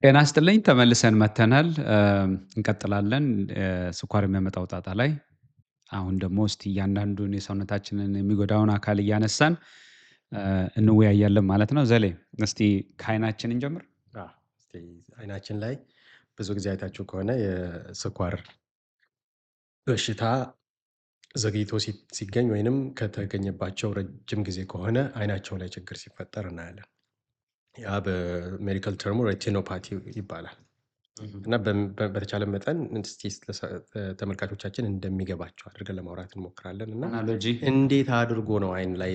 ጤና ይስጥልኝ፣ ተመልሰን መጥተናል። እንቀጥላለን ስኳር የሚያመጣው ጣጣ ላይ። አሁን ደግሞ እስቲ እያንዳንዱን የሰውነታችንን የሚጎዳውን አካል እያነሳን እንወያያለን ማለት ነው። ዘሌ፣ እስቲ ከአይናችን እንጀምር። አዎ፣ እስቲ አይናችን ላይ ብዙ ጊዜ አይታችሁ ከሆነ የስኳር በሽታ ዘግይቶ ሲገኝ ወይንም ከተገኘባቸው ረጅም ጊዜ ከሆነ አይናቸው ላይ ችግር ሲፈጠር እናያለን። ያ በ medical term ኡ retinopathy ይባላል። እና በተቻለ መጠን እስቲ ተመልካቾቻችን እንደሚገባቸው አድርገን ለማውራት እንሞክራለን። እና analogy እንዴት አድርጎ ነው አይን ላይ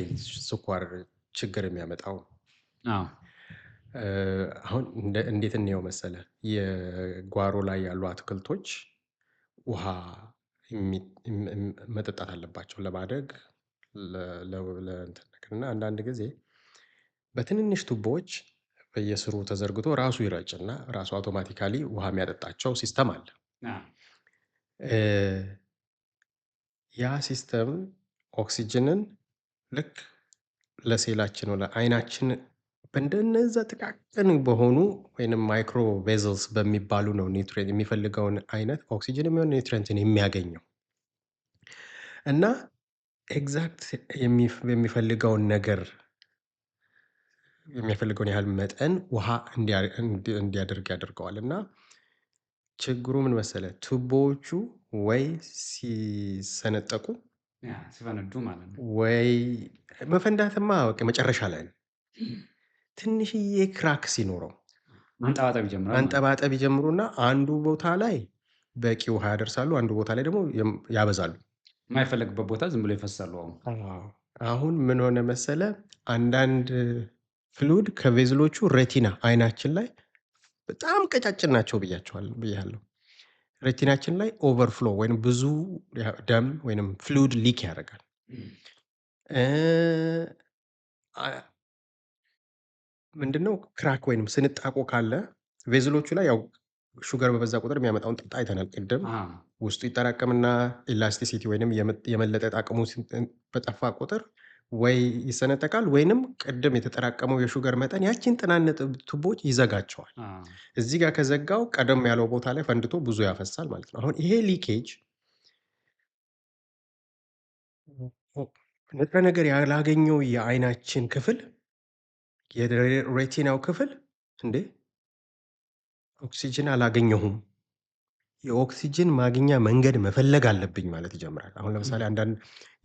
ስኳር ችግር የሚያመጣው? አሁን እንዴት እንየው መሰለህ፣ የጓሮ ላይ ያሉ አትክልቶች ውሃ መጠጣት አለባቸው ለማደግ ለእንትን ነገር። እና አንዳንድ ጊዜ በትንንሽ ቱቦዎች በየስሩ ተዘርግቶ ራሱ ይረጭና ራሱ automatically ውሃ የሚያጠጣቸው system አለ። ያ system ኦክሲጅንን ልክ ለሴላችን ለአይናችን በእንደነዛ ጥቃቅን በሆኑ ወይንም micro vessels በሚባሉ ነው nutrient የሚፈልገውን አይነት ኦክሲጅን የሚሆን nutrient ን የሚያገኘው። እና exact የሚፈልገውን ነገር የሚፈልገውን ያህል መጠን ውሃ እንዲያደርግ ያደርገዋል። እና ችግሩ ምን መሰለህ? ቱቦዎቹ ወይ ሲሰነጠቁ ሲፈነዱ ማለት ነው። ወይ መፈንዳትማ በቃ መጨረሻ ላይ ነው። ትንሽዬ crack ሲኖረው መንጠባጠብ ይጀምራል ማለት ነው። መንጠባጠብ ይጀምሩና አንዱ ቦታ ላይ በቂ ውሃ ያደርሳሉ፣ አንዱ ቦታ ላይ ደግሞ ያበዛሉ። የማይፈለግበት ቦታ ዝም ብሎ ይፈሳሉ። አሁን አዎ። አሁን ምን ሆነ መሰለ፣ አንዳንድ fluid ከ vessel ኦቹ retina አይናችን ላይ በጣም ቀጫጭን ናቸው ብያቸዋለሁ ብያለሁ። Retina ችን ላይ overflow ወይም ብዙ ደም ወይም fluid leak ያደርጋል። ምንድነው crack ወይንም ስንጣቆ ካለ vessel ኦቹ ላይ፣ ያው sugar በበዛ ቁጥር የሚያመጣውን ጣጣ አይተናል ቅድም። ውስጡ ይጠራቀምና elasticity ወይንም የመለጠጥ አቅሙ በጠፋ ቁጥር ወይ ይሰነጠቃል ወይንም ቅድም የተጠራቀመው የ sugar መጠን ያቺን ጥናንጥ ቱቦች ይዘጋቸዋል። እዚህ ጋር ከዘጋው ቀደም ያለው ቦታ ላይ ፈንድቶ ብዙ ያፈሳል ማለት ነው። አሁን ይሄ leakage ንጥረ ነገር ያላገኘው የአይናችን ክፍል የ retina ው ክፍል እንዴ ኦክሲጅን አላገኘሁም፣ የኦክሲጅን ማግኛ መንገድ መፈለግ አለብኝ ማለት ይጀምራል። አሁን ለምሳሌ አንዳንድ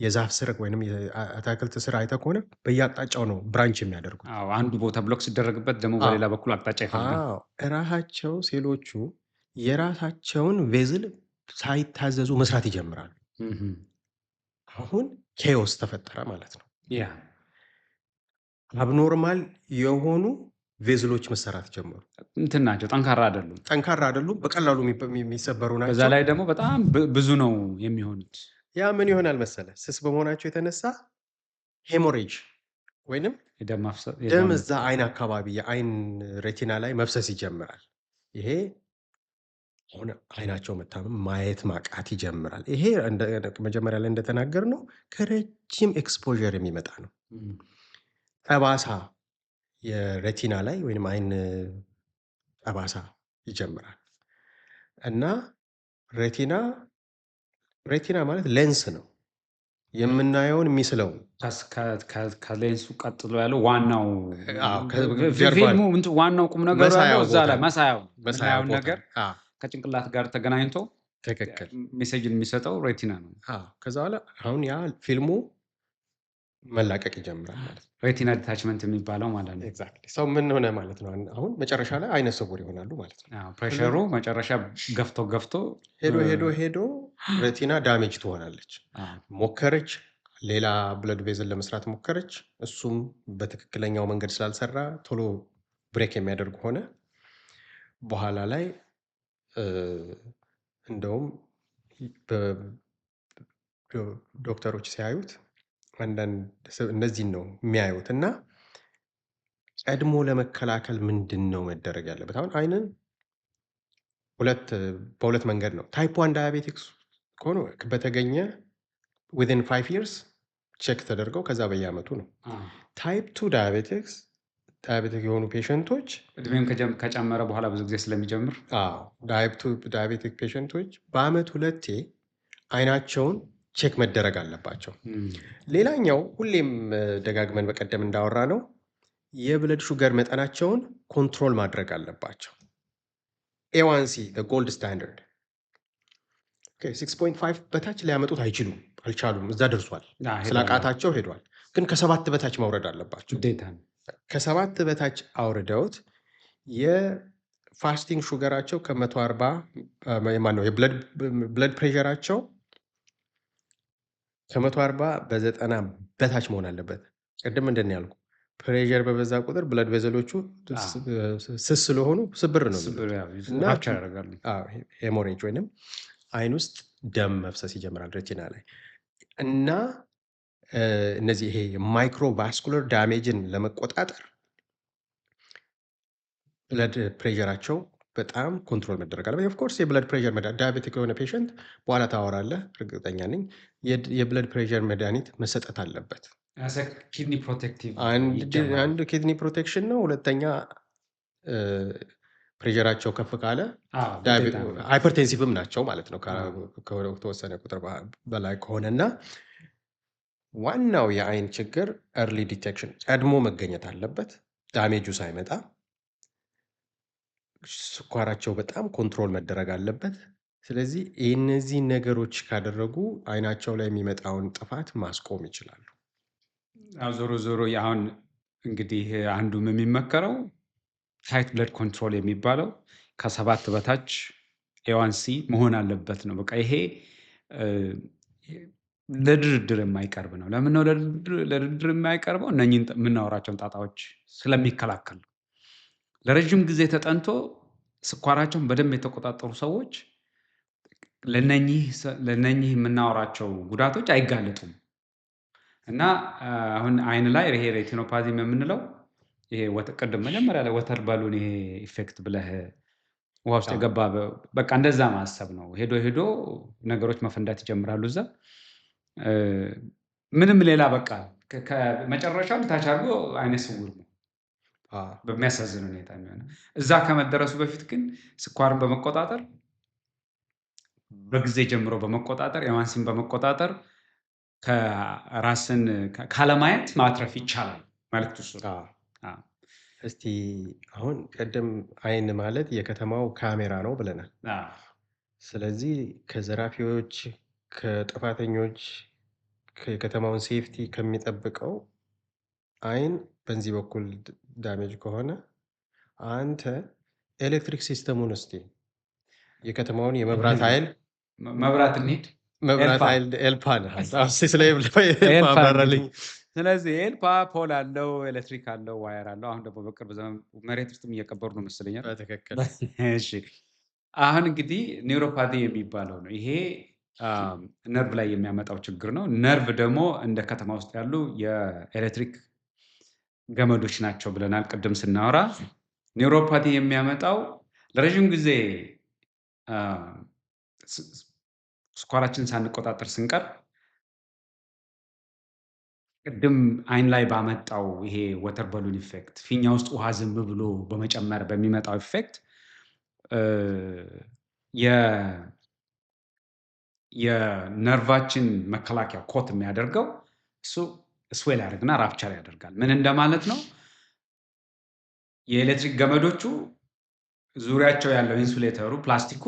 የዛፍ ስር ወይንም የአታክልት ስር አይተህ ከሆነ በየአቅጣጫው ነው branch የሚያደርጉት። አዎ፣ አንዱ ቦታ block ሲደረግበት ደግሞ በሌላ በኩል አቅጣጫ ይፈልጋል። አዎ፣ እራሳቸው ሴሎቹ የራሳቸውን vessel ሳይታዘዙ መስራት ይጀምራሉ። አሁን chaos ተፈጠረ ማለት ነው። Abnormal የሆኑ vessel ኦች መሰራት ጀመሩ። እንትን ናቸው፣ ጠንካራ አይደሉም። ጠንካራ አይደሉም፣ በቀላሉ የሚሰበሩ ናቸው። በዛ ላይ ደግሞ በጣም ብዙ ነው የሚሆኑት። ያ ምን ይሆናል መሰለ፣ ስስ በመሆናቸው የተነሳ hemorrhage ወይንም የደም ማፍሰስ፣ ደም እዛ አይን አካባቢ የአይን retina ላይ መፍሰስ ይጀምራል። ይሄ አሁን አይናቸው መታመም፣ ማየት ማቃት ይጀምራል። ይሄ መጀመሪያ ላይ እንደተናገርነው ከረጅም exposure የሚመጣ ነው። ጠባሳ የ retina ላይ ወይንም አይን ጠባሳ ይጀምራል። እና retina ማለት ሌንስ ነው። የምናየውን የሚስለው ነው። ከሌንሱ ቀጥሎ ያለው ዋናው አዎ፣ ጀርባ ፊልሙ እንትን ዋናው ቁም ነገሩ ያለው መሳያው እዛ ላይ ቦታ ነው። መሳያው መሳያው የምናየውን ቦታ ነገር ነው። ከጭንቅላት ጋር ተገናኝቶ message ን የሚሰጠው retina ነው። አዎ፣ ከዛ በኋላ አሁን ያ ፊልሙ መላቀቅ ይጀምራል ማለት ነው። Retina detachment የሚባለው ማለት ነው። Exactly። ሰው ምን ሆነ ማለት ነው? አሁን መጨረሻ ላይ አይነ ስውር ይሆናሉ ማለት ነው። አዎ፣ pressure ኡ መጨረሻ ገፍቶ ገፍቶ ሄዶ ሄዶ ሄዶ retina damage ትሆናለች። ሞከረች፣ ሌላ blood vessel ለመስራት ሞከረች። እሱም በትክክለኛው መንገድ ስላልሰራ ቶሎ break የሚያደርግ ሆነ። በኋላ ላይ እንደውም ዶክተሮች ሲያዩት አንዳንድ እነዚህን ነው የሚያዩት። እና ቀድሞ ለመከላከል ምንድን ነው መደረግ ያለበት? አሁን አይንን በሁለት መንገድ ነው። Type 1 diabetics ከሆኑ በተገኘ within 5 years check ተደርገው ከዛ በየአመቱ ነው። Type 2 diabetics Diabetic የሆኑ patient ኦች እድሜም ከጨመረ በኋላ ብዙ ጊዜ ስለሚጀምር። አዎ፣ diabetic patient ኦች በአመት ሁለቴ አይናቸውን check መደረግ አለባቸው። ሌላኛው ሁሌም ደጋግመን በቀደም እንዳወራነው የ blood sugar መጠናቸውን control ማድረግ አለባቸው። A1C gold standard 6.5 በታች ሊያመጡት አይችሉም፣ አልቻሉም። እዛ ደርሷል፣ ስላቃታቸው ሄዷል። ግን ከ7 በታች ማውረድ አለባቸው። ግዴታ ነው። ከ7 በታች አውርደውት የ fasting sugar ኣቸው ከ140፣ ማነው የ blood pressure ኣቸው ከ140 በ90 በታች መሆን አለበት። ቅድም ምንድን ነው ያልኩ? Pressure በበዛ ቁጥር blood vessel ኦቹ ስስ ስለሆኑ ስብር ነው እና rupture ያደርጋሉ። Hemorrhage ወይንም አይን ውስጥ ደም መፍሰስ ይጀምራል retina ላይ። እና እነዚህ ይሄ microvascular damage ን ለመቆጣጠር blood pressure ኣቸው በጣም control መደረግ አለበት። Of course የ blood pressure diabetic የሆነ patient በኋላ ታወራለህ፣ እርግጠኛ ነኝ የ blood pressure መድኃኒት መሰጠት አለበት። Kidney protective። አንድ kidney protection ነው። ሁለተኛ pressure ኣቸው ከፍ ካለ hypertensive ም ናቸው ማለት ነው ከተወሰነ ቁጥር በላይ ከሆነ። እና ዋናው የአይን ችግር early detection፣ ቀድሞ መገኘት አለበት damage ኡ ሳይመጣ። ስኳራቸው በጣም control መደረግ አለበት። ስለዚህ እነዚህ ነገሮች ካደረጉ አይናቸው ላይ የሚመጣውን ጥፋት ማስቆም ይችላሉ። ዞሮ ዞሮ አሁን እንግዲህ አንዱም የሚመከረው tight blood control የሚባለው ከ7 በታች A1C መሆን አለበት ነው። በቃ ይሄ ለድርድር የማይቀርብ ነው። ለምን ነው ለድርድር የማይቀርበው? እነኚህን የምናወራቸውን ጣጣዎች ስለሚከላከል ነው። ለረጅም ጊዜ ተጠንቶ ስኳራቸውን በደንብ የተቆጣጠሩ ሰዎች ለነኚህ የምናወራቸው ጉዳቶች አይጋለጡም። እና አሁን አይን ላይ ይሄ retinopathy የምንለው ይሄ ቅድም መጀመሪያ ላይ water balloon ይሄ effect ብለህ ውሃ ውስጥ የገባ በቃ እንደዛ ማሰብ ነው። ሄዶ ሄዶ ነገሮች መፈንዳት ይጀምራሉ። እዛ ምንም ሌላ በቃ ከመጨረሻው ታች አድርጎ አይነ ስውር ነው በሚያሳዝን ሁኔታ የሚሆነው። እዛ ከመደረሱ በፊት ግን ስኳርን በመቆጣጠር፣ በጊዜ ጀምሮ በመቆጣጠር፣ A1C ን በመቆጣጠር ከራስን ካለማየት ማትረፍ ይቻላል። መልዕክቱ እሱ ነው። እስቲ አሁን ቅድም አይን ማለት የከተማው ካሜራ ነው ብለናል። ስለዚህ ከዘራፊዎች፣ ከጥፋተኞች የከተማውን safety ከሚጠብቀው አይን በዚህ በኩል damage ከሆነ አንተ ኤሌክትሪክ system ኡን እስቲ የከተማውን የመብራት ኃይል መብራት እንሂድ። መብራት ኃይል ኤልፓ ነህ። እስቲ ስለ ኤልፓ አብራራልኝ። ስለዚህ ኤልፓ pole አለው፣ ኤሌክትሪክ አለው፣ wire አለው። አሁን ደግሞ በቅርብ ዘመን መሬት ውስጥም እየቀበሩ ነው መሰለኛል። በትክክል። እሺ፣ አሁን እንግዲህ neuropathy የሚባለው ነው። ይሄ ነርቭ ላይ የሚያመጣው ችግር ነው። ነርቭ ደግሞ እንደ ከተማ ውስጥ ያሉ የኤሌክትሪክ ገመዶች ናቸው ብለናል ቅድም ስናወራ። Neuropathy የሚያመጣው ለረዥም ጊዜ ስኳራችንን ሳንቆጣጠር ስንቀር ቅድም አይን ላይ ባመጣው ይሄ water balloon effect፣ ፊኛ ውስጥ ውሃ ዝም ብሎ በመጨመር በሚመጣው effect የነርቫችን መከላከያ ኮት የሚያደርገው እሱ swell ያደርግና rupture ያደርጋል። ምን እንደማለት ነው? የኤሌክትሪክ ገመዶቹ ዙሪያቸው ያለው insulator ኡ ፕላስቲኩ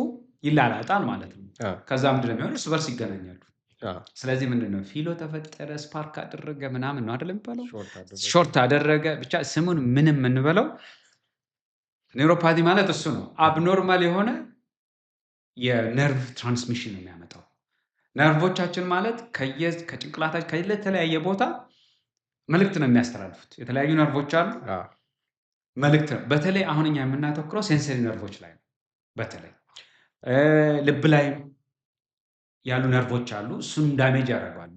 ይላላጣል ማለት ነው። ከዛ ምንድን ነው የሚሆነው? እርስ በርስ ይገናኛሉ። ስለዚህ ምንድን ነው ፊሎ ተፈጠረ፣ spark አደረገ ምናምን ነው አይደል የሚባለው? Short አደረገ፣ ብቻ ስሙን ምንም የምንበለው neuropathy ማለት እሱ ነው። Abnormal የሆነ የነርቭ transmission ነው የሚያመጣው። ነርቮቻችን ማለት ከጭንቅላታችን ከተለያየ ቦታ መልእክት ነው የሚያስተላልፉት። የተለያዩ ነርቮች አሉ፣ መልእክት ነው። በተለይ አሁን እኛ የምናተኩረው sensory ነርቮች ላይ ነው። በተለይ ልብ ላይም ያሉ ነርቮች አሉ፣ እሱንም damage ያደርገዋል።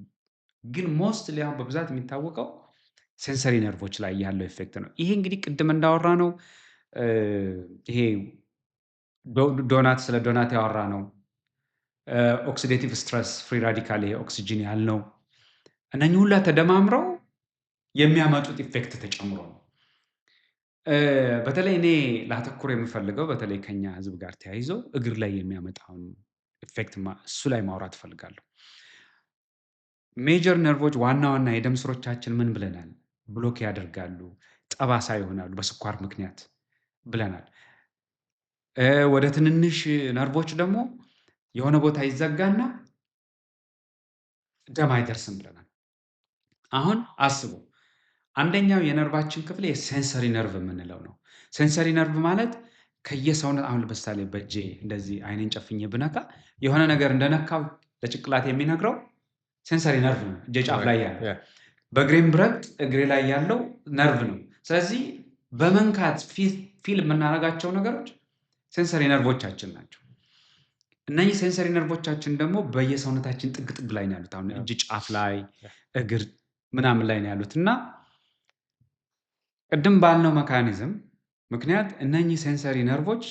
ግን mostly አሁን በብዛት የሚታወቀው sensory ነርቮች ላይ ያለው effect ነው። ይሄ እንግዲህ ቅድም እንዳወራነው ይሄ ዶናት፣ ስለ ዶናት ያወራነው፣ oxidative stress፣ free radical፣ ይሄ ኦክሲጂን ያልነው እነኚህ ሁላ ተደማምረው የሚያመጡት effect ተጨምሮ ነው። በተለይ እኔ ላተኩር የምፈልገው በተለይ ከኛ ህዝብ ጋር ተያይዞ እግር ላይ የሚያመጣውን effect እሱ ላይ ማውራት እፈልጋለሁ። Major ነርቮች ዋና ዋና የደም ስሮቻችን ምን ብለናል? Block ያደርጋሉ፣ ጠባሳ ይሆናሉ በስኳር ምክንያት ብለናል። ወደ ትንንሽ ነርቮች ደግሞ የሆነ ቦታ ይዘጋና ደም አይደርስም ብለናል። አሁን አስቡ፣ አንደኛው የነርቫችን ክፍል የ sensory nerve የምንለው ነው። Sensory nerve ማለት ከየሰውነት አሁን ለምሳሌ በእጄ እንደዚህ አይኔን ጨፍኜ ብነካ የሆነ ነገር እንደነካው ለጭንቅላት የሚነግረው sensory nerve ነው፣ እጄ ጫፍ ላይ ያለው። በእግሬም ብረግጥ እግሬ ላይ ያለው ነርቭ ነው። ስለዚህ በመንካት feel የምናደርጋቸው ነገሮች sensory ነርቮቻችን ናቸው። እነኚህ sensory ነርቮቻችን ደግሞ በየሰውነታችን ጥግ ጥግ ላይ ነው ያሉት። አሁን እጅ ጫፍ ላይ፣ እግር ምናምን ላይ ነው ያሉት። እና ቅድም ባልነው mechanism ምክንያት እነኚህ sensory ነርቮች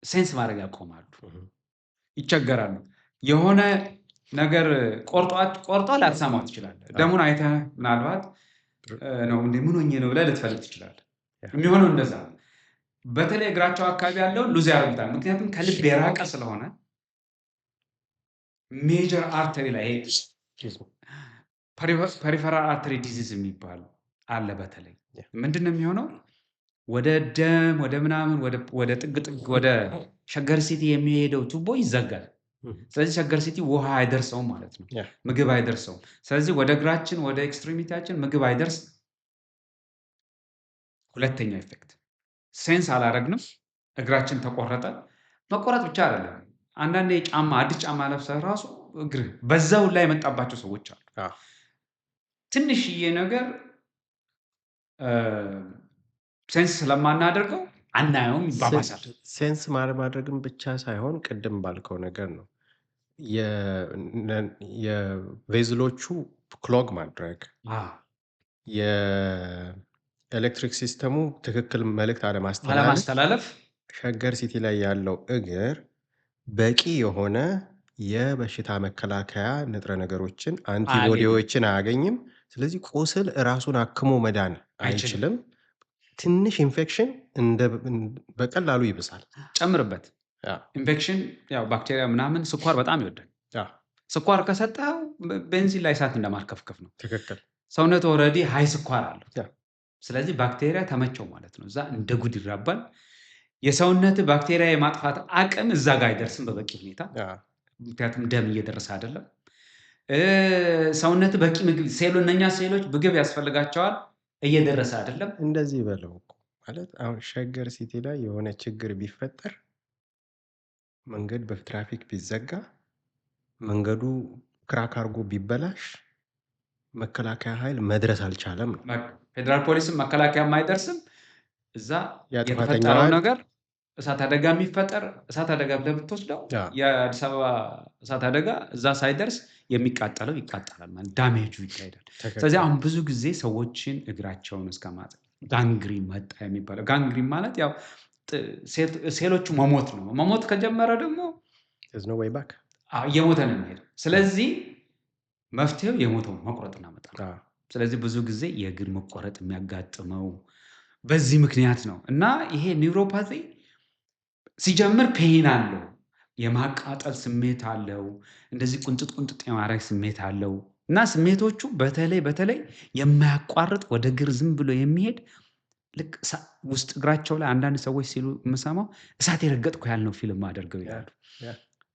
sense ማድረግ ያቆማሉ፣ ይቸገራሉ። የሆነ ነገር ቆርጧ ላትሰማው ትችላለህ። ደሙን አይተህ ምናልባት ነው እንዴ ምን ሆኜ ነው ብለህ ልትፈልግ ትችላለህ። የሚሆነው እንደዛ ነው። በተለይ እግራቸው አካባቢ ያለውን lose ያደርጉታል። ምክንያቱም ከልብ የራቀ ስለሆነ major artery ላይ ይሄ peripheral artery disease የሚባል አለ። በተለይ ምንድን ነው የሚሆነው? ወደ ደም ወደ ምናምን ወደ ጥግ ጥግ ወደ ሸገር ሲቲ የሚሄደው ቱቦ ይዘጋል። ስለዚህ ሸገር ሲቲ ውሃ አይደርሰውም ማለት ነው፣ ምግብ አይደርሰውም። ስለዚህ ወደ እግራችን ወደ extremity ያችን ምግብ አይደርስም። ሁለተኛው effect sense አላረግንም፣ እግራችን ተቆረጠ። መቆረጥ ብቻ አይደለም፣ አንዳንዴ ጫማ አዲስ ጫማ ለብሰህ ራሱ እግርህ በዛው ላይ የመጣባቸው ሰዎች አሉ። ትንሽዬ ነገር sense ስለማናደርገው አናየውም፣ ይባባሳል። Sense ማድረግም ብቻ ሳይሆን ቅድም ባልከው ነገር ነው፣ የ vessel ኦቹ clog ማድረግ፣ የኤሌክትሪክ system ኡ ትክክል መልእክት አለማስተላለፍ፣ አለማስተላለፍ። ሸገር ሲቲ ላይ ያለው እግር በቂ የሆነ የበሽታ መከላከያ ንጥረ ነገሮችን antibody ዎችን አያገኝም። ስለዚህ ቁስል ራሱን አክሞ መዳን አይችልም። ትንሽ ኢንፌክሽን እንደ በቀላሉ ይብሳል። ጨምርበት ኢንፌክሽን ያው ባክቴሪያ ምናምን ስኳር በጣም ይወዳል። ስኳር ከሰጠኸው ቤንዚን ላይ እሳት እንደማርከፍከፍ ነው። ሰውነት already high ስኳር አለው። ስለዚህ ባክቴሪያ ተመቸው ማለት ነው። እዛ እንደ ጉድ ይራባል። የሰውነት ባክቴሪያ የማጥፋት አቅም እዛ ጋር አይደርስም በበቂ ሁኔታ፣ ምክንያቱም ደም እየደረሰ አይደለም። ሰውነት በቂ ምግብ ሴሉ እነኛ ሴሎች ምግብ ያስፈልጋቸዋል፣ እየደረሰ አይደለም። እንደዚህ በለው እኮ፣ ማለት አሁን ሸገር ሲቲ ላይ የሆነ ችግር ቢፈጠር፣ መንገድ በትራፊክ ቢዘጋ፣ መንገዱ crack አድርጎ ቢበላሽ መከላከያ ኃይል መድረስ አልቻለም ነው። ፌዴራል ፖሊስም መከላከያም አይደርስም። እዛ ያ ጥፋተኛው የተፈጠረው ኃይል ነገር እሳት አደጋ የሚፈጠር እሳት አደጋ ብለህ ብትወስደው የአዲስ አበባ እሳት አደጋ እዛ ሳይደርስ የሚቃጠለው ይቃጠላል ማለት damage ኡ ይካሄዳል። ስለዚህ አሁን ብዙ ጊዜ ሰዎችን እግራቸውን እስከ ማጠ gangrene መጣ የሚባለው፣ gangrene ማለት ያው ሴሎቹ መሞት ነው። መሞት ከጀመረ ደግሞ There's no way back. እየሞተ ነው የሚሄደው። ስለዚህ መፍትሄው የሞተውን መቁረጥና መጣል። ስለዚህ ብዙ ጊዜ የእግር መቆረጥ የሚያጋጥመው በዚህ ምክንያት ነው። እና ይሄ neuropathy ሲጀምር pain አለው፣ የማቃጠል ስሜት አለው፣ እንደዚህ ቁንጥጥ ቁንጥጥ የማድረግ ስሜት አለው። እና ስሜቶቹ በተለይ በተለይ የማያቋርጥ ወደ እግር ዝም ብሎ የሚሄድ ልክ ውስጥ እግራቸው ላይ አንዳንድ ሰዎች ሲሉ የምሰማው እሳት የረገጥኩ ያህል ነው feel የማደርገው ይላሉ።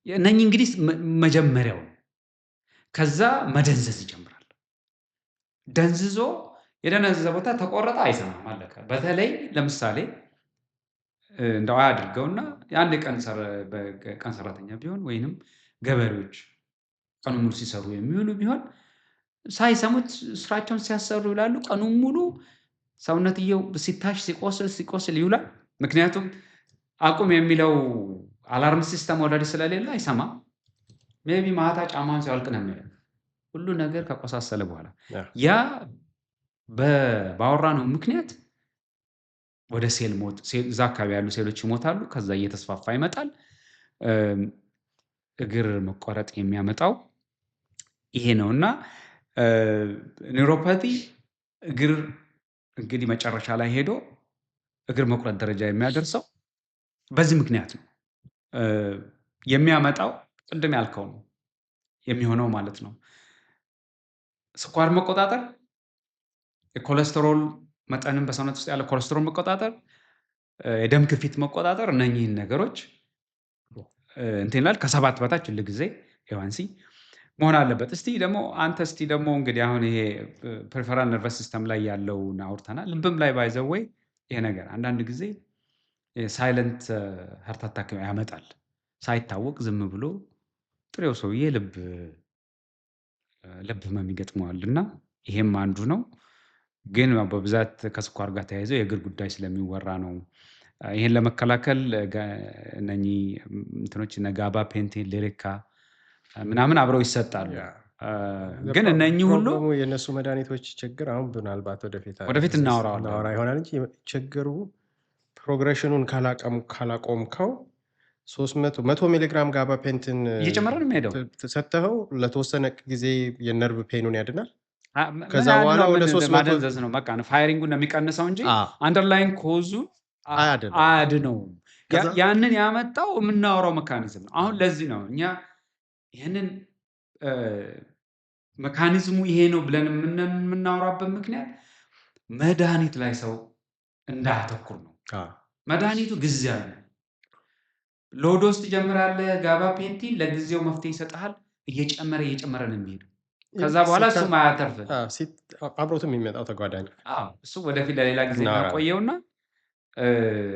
እነኚህ እንግዲህ መጀመሪያው ነው። ከዛ መደንዘዝ ይጀምራል። ደንዝዞ የደነዘዘ ቦታ ተቆረጠ፣ አይሰማም፣ አለቀ። በተለይ ለምሳሌ እንደው አያድርገውና የአንድ ቀን ሰራተኛ ቢሆን ወይንም ገበሬዎች ቀኑን ሙሉ ሲሰሩ የሚውሉ ቢሆን ሳይሰሙት ስራቸውን ሲያሰሩ ይውላሉ። ቀኑን ሙሉ ሰውነትየው ሲታሽ ሲቆስል ሲቆስል ይውላል። ምክንያቱም አቁም የሚለው alarm system already ስለሌለ አይሰማም። Maybe ማታ ጫማውን ሲያወልቅ ነው የሚያየው። ሁሉ ነገር ከቆሳሰለ በኋላ ያ ባወራነው ምክንያት ወደ ሴል ሞት፣ እዛ አካባቢ ያሉ ሴሎች ይሞታሉ። ከዛ እየተስፋፋ ይመጣል። እግር መቆረጥ የሚያመጣው ይሄ ነው። እና neuropathy እግር እንግዲህ መጨረሻ ላይ ሄዶ እግር መቁረጥ ደረጃ የሚያደርሰው በዚህ ምክንያት ነው። የሚያመጣው ቅድም ያልከው ነው የሚሆነው ማለት ነው። ስኳር መቆጣጠር፣ የኮሌስትሮል መጠንን በሰውነት ውስጥ ያለ ኮሌስትሮል መቆጣጠር፣ የደም ግፊት መቆጣጠር፣ እነኚህን ነገሮች እንትን ይላል። ከ7 በታች ሁል ጊዜ A1C መሆን አለበት። እስቲ ደግሞ አንተ እስቲ ደግሞ እንግዲህ አሁን ይሄ peripheral nervous system ላይ ያለውን አውርተናል። ልብም ላይ by the way ይሄ ነገር አንዳንድ ጊዜ silent heart attack ያመጣል። ሳይታወቅ ዝም ብሎ ጥሬው ሰውዬ ልብ ህመም ይገጥመዋል እና ይሄም አንዱ ነው። ግን በብዛት ከስኳር ጋር ተያይዞ የእግር ጉዳይ ስለሚወራ ነው። ይሄን ለመከላከል እነኚህ እንትኖች እነ gabapentin፣ Lyrica ምናምን አብረው ይሰጣሉ። ግን እነኚህ ሁሉ problem ኡ የእነሱ መድኃኒቶች ችግር አሁን ምናልባት ወደፊት ወደፊት እናወራዋለን። እናወራ ይሆናል እንጂ ችግሩ progression ኑን ካላቆምከው 300 100 ሚሊግራም gabapentin እየጨመረ ነው የሚሄደው። ሰጥተኸው ለተወሰነ ጊዜ የነርቭ pain ኑን ያድናል። ምን ከዛ በኋላ አያድነው? ወደ ምን 300 ማደንዘዝ ነው በቃ ነው firing ኡን ነው የሚቀንሰው እንጂ underlying cause ኡ አያድነውም። አያድነውም። ያንን ያመጣው የምናወራው mechanism ነው። አሁን ለዚህ ነው እኛ ይህንን mechanism ኡ ይሄ ነው ብለን የምናወራበት ምክንያት መድኃኒት ላይ ሰው እንዳያተኩር ነው። መድኃኒቱ ጊዜያዊ ነው። Low dose ትጀምራለህ፣ gabapentin ለጊዜው መፍትሄ ይሰጥሃል። እየጨመረ እየጨመረ ነው የሚሄደው። ከዛ በኋላ እሱም አያተርፍም። አብሮትም የሚመጣው ተጓዳኝ አዎ፣ እሱ ወደፊት ለሌላ ጊዜ እናወራለን። እናቆየውና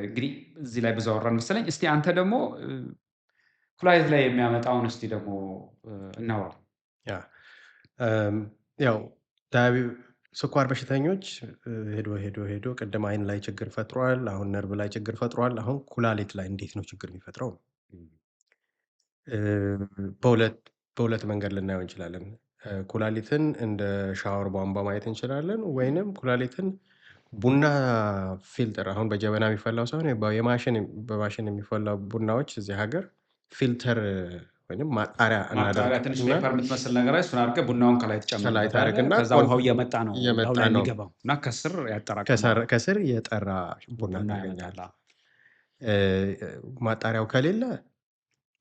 እንግዲህ እዚህ ላይ ብዙ አወራን መሰለኝ። እስቲ አንተ ደግሞ ኩላሊት ላይ የሚያመጣውን እስቲ ደግሞ እናውራ። ያ ያው ስኳር በሽተኞች ሄዶ ሄዶ ሄዶ ቅድም አይን ላይ ችግር ፈጥሯል። አሁን ነርቭ ላይ ችግር ፈጥሯል። አሁን ኩላሊት ላይ እንዴት ነው ችግር የሚፈጥረው? በሁለት መንገድ ልናየው እንችላለን። ኩላሊትን እንደ ሻወር ቧንቧ ማየት እንችላለን፣ ወይንም ኩላሊትን ቡና filter፣ አሁን በጀበና የሚፈላው ሳይሆን በማሽን የሚፈላው ቡናዎች እዚህ ሀገር filter ወይንም ማጣሪያ ማጣሪያ ትንሽ እናደርግና paper የምትመስል ነገር እሱን አድርገህ ቡናውን ከላይ ከላይ ትጨምርበታለህ። ታደርግና ከዛ ውሃው እየመጣ ነው እየመጣ ላዩ ላይ ነው። የሚገባው እና ከስር ያጠራቅመዋል። ከስር የጠራ ቡና ቡና ታገኛለህ። ያመጣል። ማጣሪያው ከሌለ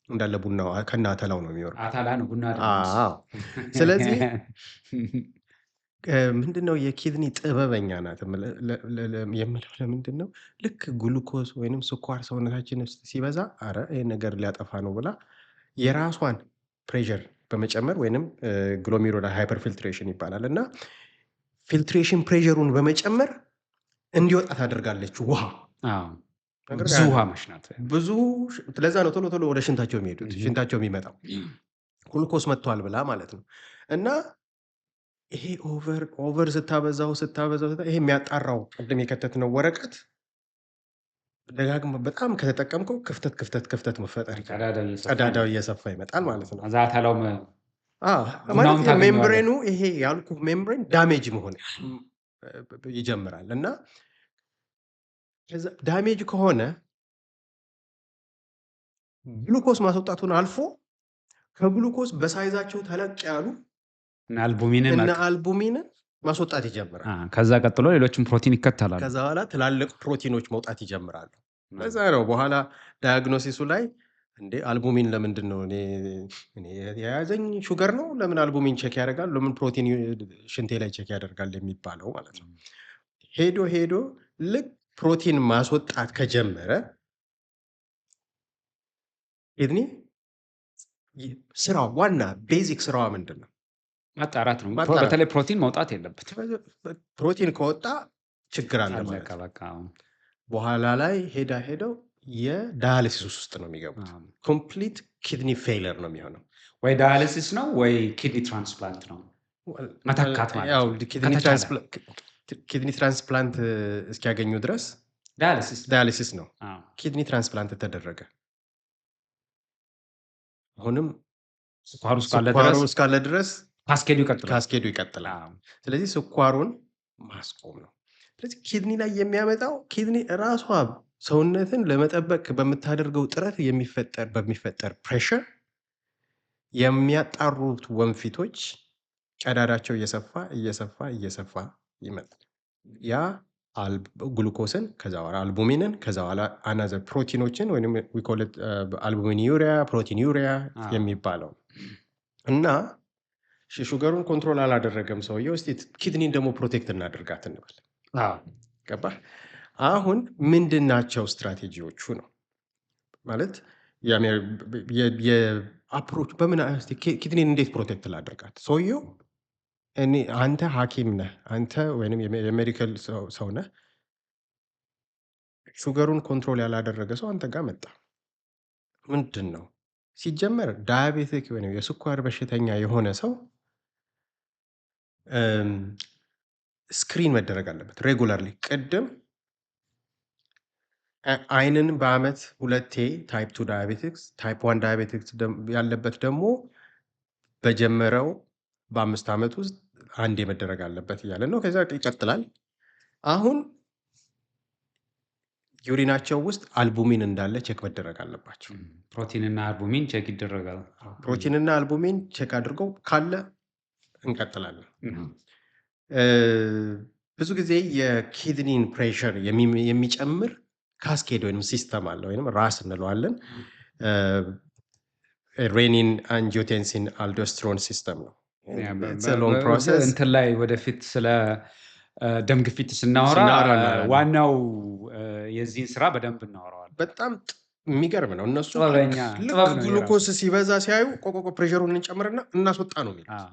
እንዳለ ቡናው ከነ አተላው ነው የሚወርደው። አተላ ነው ቡና አይደለም እሱ። አዎ። ስለዚህ ምንድነው የ kidney ጥበበኛ ናት የምለው ለምንድን ነው? ልክ ግሉኮስ ወይንም ስኳር ሰውነታችን ውስጥ ሲበዛ አረ ይሄን ነገር ሊያጠፋ ነው ብላ የራሷን pressure በመጨመር ወይንም glomerular hyperfiltration ይባላል እና filtration pressure ሩን በመጨመር እንዲወጣ ታደርጋለች ውሃ። ነገር ብዙ ውሃ መሽናት። ብዙ ለዛ ነው ቶሎ ቶሎ ወደ ሽንታቸው የሚሄዱት፣ ሽንታቸው የሚመጣው ግሉኮስ መጥቷል ብላ ማለት ነው። እና ይሄ over ስታበዛው ስታበዛው ይሄ የሚያጣራው ቅድም የከተትነው ወረቀት ደጋግመህ በጣም ከተጠቀምከው ክፍተት ክፍተት ክፍተት መፈጠር ይጀምራል። ቀዳዳው እየሰፋ ቀዳዳው ይመጣል። እየሰፋ ይመጣል ማለት ነው። ከዛ አተላው ማለት ቡናውን ታገኘዋለህ። membrane ኑ ይሄ ያልኩህ membrane damage መሆን ይጀምራል እና ከዛ damage ከሆነ ግሉኮስ ማስወጣቱን አልፎ ከግሉኮስ በ size ኣቸው ተለቅ ያሉ እነ albumin ን እነ albumin ን ማስወጣት ይጀምራል። ከዛ ቀጥሎ ሌሎችም ፕሮቲን ይከተላሉ። ከዛ በኋላ ትላልቅ ፕሮቲኖች መውጣት ይጀምራሉ። ለዛ ነው በኋላ diagnosis ኡ ላይ እንዴ albumin ለምንድን ነው እኔ የያዘኝ sugar ነው ለምን albumin check ያደርጋል ለምን ፕሮቲን ሽንቴ ላይ check ያደርጋል የሚባለው ማለት ነው። ሄዶ ሄዶ ልክ ፕሮቲን ማስወጣት ከጀመረ kidney ስራው ዋና basic ስራዋ ምንድን ነው? ማጣራት ነው። ማጣራት። በተለይ ፕሮቲን መውጣት የለበትም። ፕሮቲን ከወጣ ችግር አለ ማለት አለቀ ነው። በቃ። በኋላ ላይ ሄዳ ሄደው የ dialysis ውስጥ ነው የሚገቡት። Complete kidney failure ነው የሚሆነው። ወይ dialysis ነው ወይ kidney transplant ነው መተካት ማለት ያው ነው። ከተቻለ። Kidney transplant እስኪያገኙ ድረስ Dialysis Dialysis ነው። Kidney transplant ተደረገ። አሁንም ስኳሩ እስካለ ስኳሩ ድረስ እስካለ ድረስ Cascade ኡ ይቀጥላል። Cascade ኡ ይቀጥላል። ስለዚህ ስኳሩን ማስቆም ነው። ስለዚህ kidney ላይ የሚያመጣው kidney ራሷ ሰውነትን ለመጠበቅ በምታደርገው ጥረት በሚፈጠር pressure የሚያጣሩት ወንፊቶች ቀዳዳቸው እየሰፋ እየሰፋ እየሰፋ ይመጣል። ያ ግሉኮስን፣ ከዛ በኋላ albumin ን፣ ከዛ በኋላ another ፕሮቲኖችን ወይም we call it albuminuria፣ proteinuria የሚባለው። እና sugar ኡን control አላደረገም ሰውየው። እስቲ kidney ን ደግሞ protect እናደርጋት እንበል። ገባህ? አሁን ምንድን ናቸው ስትራቴጂዎቹ ነው ማለት የ approach በምን እስቲ kidney ን እንዴት protect ላደርጋት? ሰውየው እኔ አንተ ሐኪም ነህ፣ አንተ ወይም የ medical ሰው ነህ። Sugar ኡን control ያላደረገ ሰው አንተ ጋር መጣ። ምንድን ነው ሲጀመር diabetic ወይም የስኳር በሽተኛ የሆነ ሰው screen መደረግ አለበት regularly። ቅድም አይንን በአመት ሁለቴ type 2 diabetics፣ type 1 diabetics ያለበት ደግሞ በጀመረው በ5 ዓመት ውስጥ አንዴ መደረግ አለበት እያለ ነው። ከዛ ይቀጥላል። አሁን urine ኣቸው ውስጥ albumin እንዳለ check መደረግ አለባቸው። ፕሮቲንና albumin check ይደረጋል። ፕሮቲንና albumin check አድርገው ካለ እንቀጥላለን። ብዙ ጊዜ የ kidney ን pressure የሚጨምር cascade ወይም system አለ ወይም RAAS እንለዋለን። Renin angiotensin aldosterone system ነው። Long process። እንትን ላይ ወደፊት ስለ ደም ግፊት ስናወራ ስናወራ እናወራለን። ዋናው የዚህን ስራ በደንብ እናወራዋለን። በጣም የሚገርም ነው። እነሱ ጥበበኛ ልክ ጥበብ ነው ግሉኮስ የራሱ። ሲበዛ ሲያዩ ቆቆቆ pressure ኡን እንጨምርና እናስወጣ ነው የሚሉት።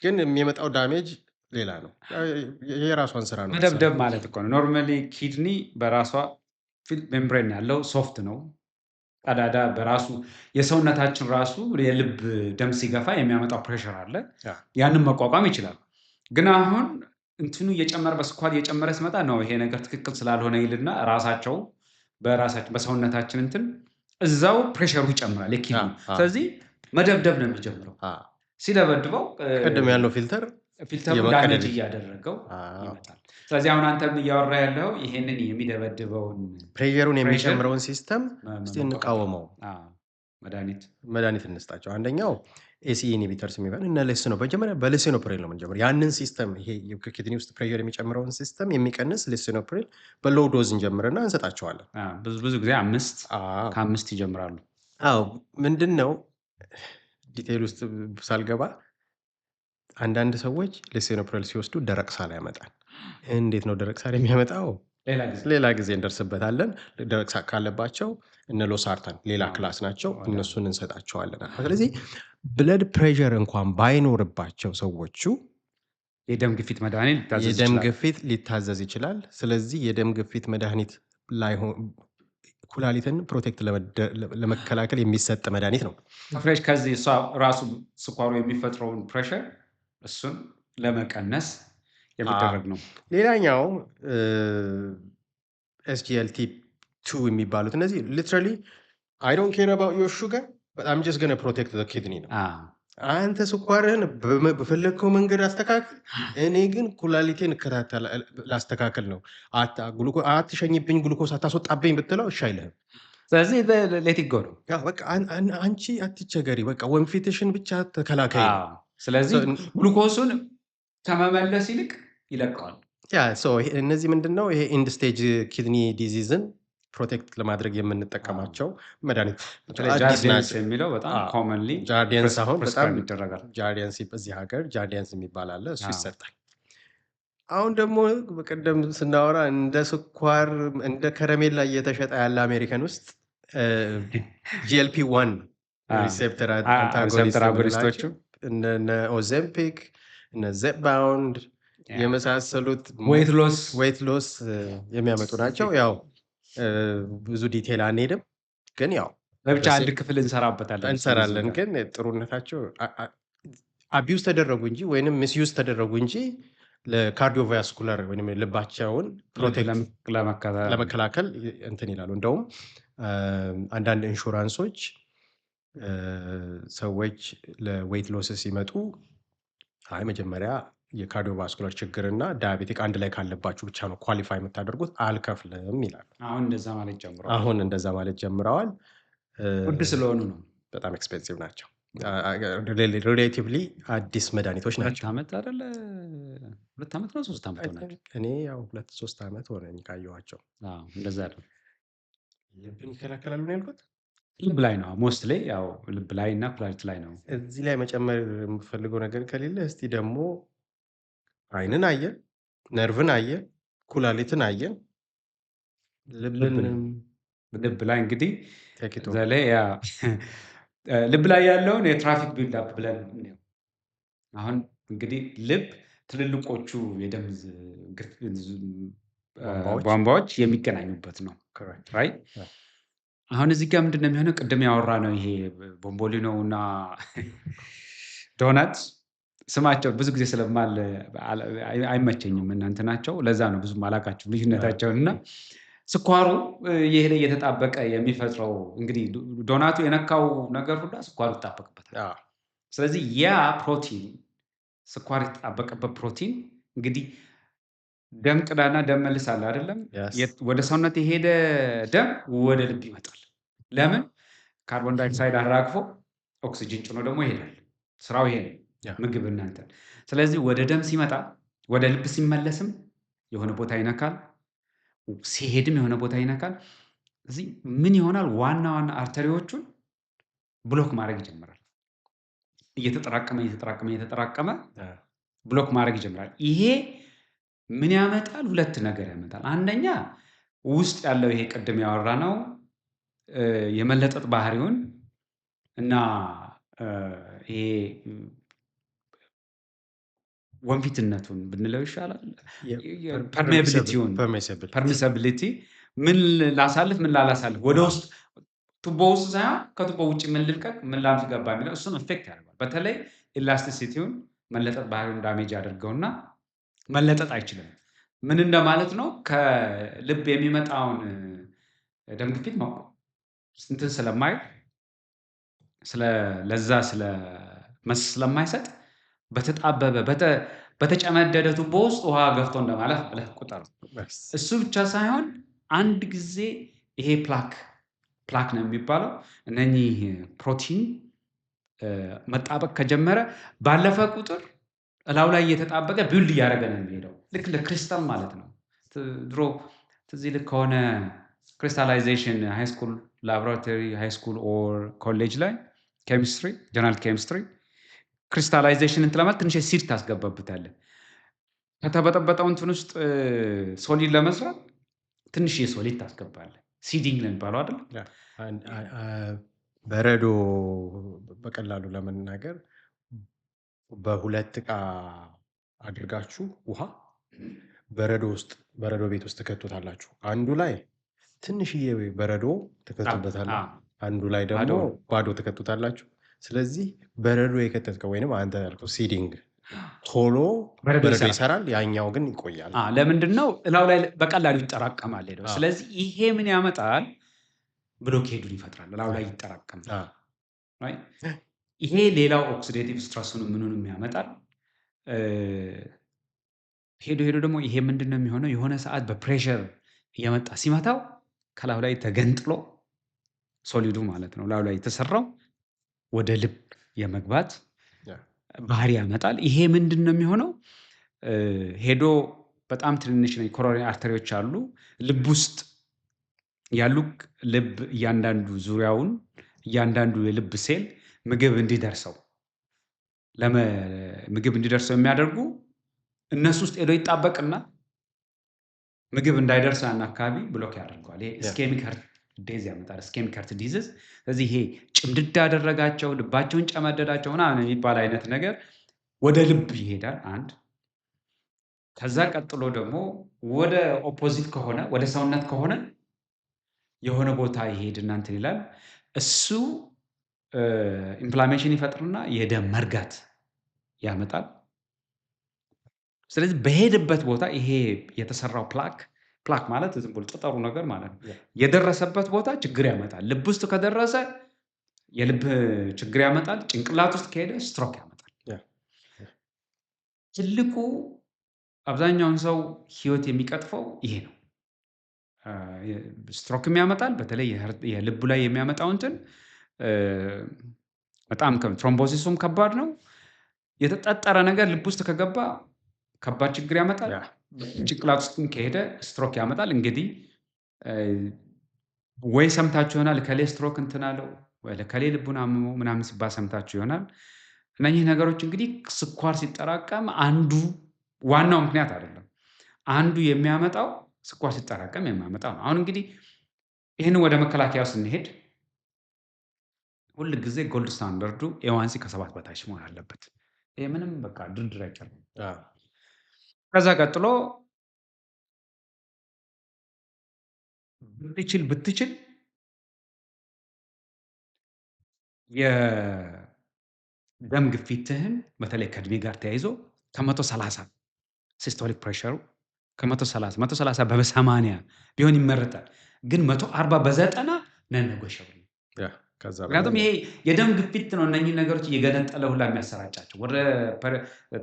ግን የሚመጣው damage ሌላ ነው። የራሷን ስራ ነው መደብደብ የምትሰራው። ማለት እኮ ነው። Normally kidney በራሷ membrane ያለው soft ነው። ቀዳዳ በራሱ የሰውነታችን ራሱ የልብ ደም ሲገፋ የሚያመጣው pressure አለ። ያንን መቋቋም ይችላል። ግን አሁን እንትኑ እየጨመረ በስኳር እየጨመረ ሲመጣ ነው ይሄ ነገር ትክክል ስላልሆነ ይልና ራሳቸው በራሳችን በሰውነታችን እንትን እዛው pressure ኡ ይጨምራል የ kidney። ስለዚህ መደብደብ ነው የሚጀምረው። ሲደበድበው ቅድም ያልነው filter filter ኡ የመቀደድ damage እያደረገው ይመጣል። ስለዚህ አሁን አንተም እያወራ ያለው ይሄንን የሚደበድበውን pressure ኡን pressure የሚጨምረውን system እስቲ መቆጣጠር። እንቃወመው፣ መድኃኒት መድኃኒት እንስጣቸው። አንደኛው ACE inhibitors የሚባል እነ lisino መጀመሪያ በ lisinopril ነው የምንጀምረው። ያንን system ይሄ kidney ውስጥ pressure የሚጨምረውን system የሚቀንስ lisinopril በ low dose እንጀምርና እንሰጣቸዋለን። ብዙ ብዙ ጊዜ 5 ከ5 ይጀምራሉ። አዎ፣ ምንድን ነው detail ውስጥ ሳልገባ አንዳንድ ሰዎች lisinopril ሲወስዱ ደረቅ ሳል ያመጣል። እንዴት ነው ደረቅ ሳል የሚያመጣው? ሌላ ጊዜ። ሌላ ጊዜ እንደርስበታለን። ደረቅ ሳል ካለባቸው እነ losartan ሌላ class ናቸው፣ እነሱን እንሰጣቸዋለን። ስለዚህ blood pressure እንኳን ባይኖርባቸው ሰዎቹ የደም ግፊት መድኃኒት ሊታዘዝ የደም ይችላል። ግፊት ሊታዘዝ ይችላል። ስለዚህ የደም ግፊት መድኃኒት ላይሆን ኩላሊትን protect ለመከላከል የሚሰጥ መድኃኒት ነው። Fresh ከዚህ እሷ ራሱ ስኳሩ የሚፈጥረውን pressure እሱን ለመቀነስ የሚደረግ ነው። ሌላኛው SGLT2 የሚባሉት እነዚህ literally I don't care about your sugar, but I'm just gonna protect the kidney ነው። አንተ ስኳርህን በፈለግከው መንገድ አስተካክል፣ እኔ ግን ኩላሊቴን እከታተል ላስተካክል ነው። አትሸኝብኝ፣ ግሉኮስ አታስወጣብኝ ብትለው እሺ አይልህም። ስለዚህ let go ነው። Yeah፣ በቃ አንቺ አትቸገሪ፣ በቃ ወንፊትሽን ብቻ ተከላከይ ነው። ስለዚህ ግሉኮሱን ከመመለስ ይልቅ ይለቀዋል። Yeah, so እነዚህ ምንድን ነው ይሄ end stage kidney disease ን protect ለማድረግ የምንጠቀማቸው መድኃኒት በተለይ አዲስ Jardiance ናቸው። የሚለው በጣም commonly Jardiance አሁን በጣም prescribe ይደረጋል። Jardiance እዚህ ሀገር Jardiance የሚባል አለ፣ እሱ ይሰጣል። አሁን ደግሞ በቀደም ስናወራ እንደ ስኳር እንደ ከረሜላ እየተሸጠ ያለ አሜሪካን ውስጥ GLP-1 receptor antagonist receptor agonist ኦቹ የምንላቸው እነ Ozempic፣ እነ Zepbound የመሳሰሉት weight loss weight loss የሚያመጡ ናቸው። ያው ብዙ detail አንሄድም፣ ግን ያው ለብቻ አንድ ክፍል እንሰራበታለን። እንሰራለን። ግን ጥሩነታቸው abuse ተደረጉ እንጂ ወይንም misuse ተደረጉ እንጂ ለ cardiovascular ወይም ልባቸውን protect ለመከላከል እንትን ይላሉ። እንደውም አንዳንድ ኢንሹራንሶች ሰዎች ለ weight loss ሲመጡ አይ መጀመሪያ የ cardiovascular ችግርና diabetic አንድ ላይ ካለባችሁ ብቻ ነው qualify የምታደርጉት፣ አልከፍልም ይላሉ። አሁን እንደዛ ማለት ጀምረዋል። አሁን እንደዛ ማለት ጀምረዋል። ውድ ስለሆኑ ነው። በጣም expensive ናቸው። Relatively አዲስ መድኃኒቶች ሁለት ናቸው። ዓመት አይደለ? 2 ዓመት ነው 3 ዓመት I ሆናቸው። think እኔ ያው 2 3 ዓመት ሆነኝ ካየኋቸው። አዎ እንደዛ ነው። ልብን ይከላከላሉ ነው ያልኩት። ልብ ላይ ነው mostly፣ ያው ልብ ላይ እና ኩላሊት ላይ ነው። እዚህ ላይ መጨመር የምፈልገው ነገር ከሌለ እስቲ ደግሞ አይንን አየን፣ ነርቭን አየን፣ ኩላሊትን አየን፣ ልብንም ልብ ላይ እንግዲህ take it እዛ ላይ ያ ልብ ላይ ያለውን የ traffic build up ብለን እንየው። አሁን እንግዲህ ልብ ትልልቆቹ የደም ቧንቧዎች ቧንቧዎች የሚገናኙበት ነው። Correct. Right። አሁን እዚህ ጋር ምንድን ነው የሚሆነው? ቅድም ያወራ ነው ይሄ ቦምቦሊኖ እና ዶናት፣ ስማቸው ብዙ ጊዜ ስለማል አይመቸኝም እናንተ ናቸው። ለዛ ነው ብዙም አላውቃቸውም ልዩነታቸውን። እና ስኳሩ እየሄደ እየተጣበቀ የሚፈጥረው እንግዲህ ዶናቱ የነካው ነገር ሁላ ስኳሩ ይጣበቅበታል። ስለዚህ ያ ፕሮቲን፣ ስኳር የተጣበቀበት ፕሮቲን እንግዲህ ደም ቅዳና ደም መልስ አለ አይደለም? Yes. ወደ ሰውነት የሄደ ደም ወደ ልብ ይመጣል። ለምን? ካርቦን ዳይኦክሳይድ አራግፎ ኦክሲጅን ጭኖ ደግሞ ይሄዳል። ስራው ይሄ ነው። ምግብ እናንተ። ስለዚህ ወደ ደም ሲመጣ ወደ ልብ ሲመለስም የሆነ ቦታ ይነካል፣ ሲሄድም የሆነ ቦታ ይነካል። እዚህ ምን ይሆናል? ዋና ዋና artery ዎቹን block ማድረግ ይጀምራል። እየተጠራቀመ እየተጠራቀመ እየተጠራቀመ block ማድረግ ይጀምራል። ይሄ ምን ያመጣል? ሁለት ነገር ያመጣል። አንደኛ ውስጥ ያለው ይሄ ቅድም ያወራነው የመለጠጥ ባህሪውን እና ይሄ ወንፊትነቱን ብንለው ይሻላል። Permeability ውን Permeable Permeability፣ ምን ላሳልፍ ምን ላላሳልፍ፣ ወደ ውስጥ ቱቦ ውስጥ ሳይሆን ከቱቦ ውጭ ምን ልልቀቅ ምን ላስገባ የሚለው እሱን affect ያደርገዋል። በተለይ elasticity ውን፣ መለጠጥ ባህሪውን damage ያደርገውና መለጠጥ አይችልም። ምን እንደማለት ነው? ከልብ የሚመጣውን ደም ግፊት እንትን ስለማይል፣ ስለ ለዛ ስለ መስ ስለማይሰጥ በተጣበበ በተጨመደደ ቱቦ ውስጥ ውሃ ገፍቶ እንደማለፍ ብለህ ቁጠረው። እሱ ብቻ ሳይሆን አንድ ጊዜ ይሄ plaque ነው የሚባለው፣ እነኚህ ፕሮቲን መጣበቅ ከጀመረ ባለፈ ቁጥር እላዩ ላይ እየተጣበቀ build እያደረገ ነው የሚሄደው። ልክ እንደ ክሪስታል ማለት ነው። ድሮ ትዝ ይልህ ከሆነ crystallization high school laboratory፣ high school or college ላይ chemistry፣ general chemistry crystallization እንትን ለማለት ትንሽ seed ታስገባበታለህ። ከተበጠበጠው እንትን ውስጥ solid ለመስራት ትንሽ የ solid ታስገባለህ። Seeding ነው የሚባለው አይደል? በረዶ በቀላሉ ለመናገር በሁለት ዕቃ አድርጋችሁ ውሃ በረዶ ውስጥ በረዶ ቤት ውስጥ ትከቱታላችሁ። አንዱ ላይ ትንሽዬ በረዶ ትከቱበታላችሁ፣ አንዱ ላይ ደግሞ ባዶ ትከቱታላችሁ። ስለዚህ በረዶ የከተትከው ወይንም አንተ ያልከው seeding ቶሎ በረዶ በረዶ ይሰራል። ይሰራል፣ ያኛው ግን ይቆያል። ለምንድን ነው? እላዩ ላይ በቀላሉ ይጠራቀማል ሄደው። ስለዚህ ይሄ ምን ያመጣል? Blockade ኡን ይፈጥራል። እላዩ ላይ ይጠራቀማል። Right? ይሄ ሌላው oxidative stress ኡን ምኑንም ያመጣል። ሄዶ ሄዶ ደግሞ ይሄ ምንድን ነው የሚሆነው? የሆነ ሰዓት በ pressure እየመጣ ሲመታው ከላዩ ላይ ተገንጥሎ solid ኡ ማለት ነው ላዩ ላይ የተሰራው ወደ ልብ የመግባት ባህሪ ያመጣል። ይሄ ምንድን ነው የሚሆነው? ሄዶ በጣም ትንንሽ coronary artery ዎች አሉ ልብ ውስጥ ያሉ። ልብ እያንዳንዱ ዙሪያውን እያንዳንዱ የልብ ሴል ምግብ እንዲደርሰው የሚያደርጉ እነሱ ውስጥ ሄዶ ይጣበቅና ምግብ እንዳይደርሰው ያን አካባቢ block ያደርገዋል። ይሄ ischemic heart death ያመጣል። Ischemic heart disease። ስለዚህ ይሄ ጭምድድ ያደረጋቸው፣ ልባቸውን ጨመደዳቸው ምናምን የሚባል አይነት ነገር ወደ ልብ ይሄዳል። አንድ ከዛ ቀጥሎ ደግሞ ወደ opposite ከሆነ፣ ወደ ሰውነት ከሆነ የሆነ ቦታ ይሄድና እንትን ይላል። እሱ inflammation ይፈጥርና የደም መርጋት ያመጣል። ስለዚህ በሄደበት ቦታ ይሄ የተሰራው plaque፣ plaque ማለት ዝም ብሎ ጠጠሩ ነገር ማለት ነው። የደረሰበት ቦታ ችግር ያመጣል። ልብ ውስጥ ከደረሰ የልብ ችግር ያመጣል። ጭንቅላት ውስጥ ከሄደ ስትሮክ ያመጣል። ትልቁ አብዛኛውን ሰው ህይወት የሚቀጥፈው ይሄ ነው። ስትሮክም ያመጣል። በተለይ የልቡ ላይ የሚያመጣው እንትን በጣም thrombosis ኡም ከባድ ነው። የተጠጠረ ነገር ልብ ውስጥ ከገባ ከባድ ችግር ያመጣል። ጭንቅላት ውስጥም ከሄደ ስትሮክ ያመጣል። እንግዲህ ወይ ሰምታችሁ ይሆናል እከሌ ስትሮክ እንትን አለው ወይ እከሌ ልቡን አመመው ምናምን ሲባል ሰምታችሁ ይሆናል። እነኚህ ነገሮች እንግዲህ ስኳር ሲጠራቀም አንዱ ዋናው ምክንያት አይደለም፣ አንዱ የሚያመጣው ስኳር ሲጠራቀም የሚያመጣው ነው። አሁን እንግዲህ ይህንን ወደ መከላከያው ስንሄድ ሁል ጊዜ gold standard ኡ A1C ከ7 በታች መሆን አለበት። ይሄ ምንም በቃ ድርድር አይቀርም። ከዛ ቀጥሎ ብትችል የደም ግፊትህን በተለይ ከእድሜ ጋር ተያይዞ ከ130 systolic pressure ኡ ከ130 130 በ80 ቢሆን ይመረጣል። ግን 140 በ90 non-negotiable ነው። ምክንያቱም ይሄ የደም ግፊት ነው እነኚህ ነገሮች እየገነጠለ ሁላ የሚያሰራጫቸው ወደ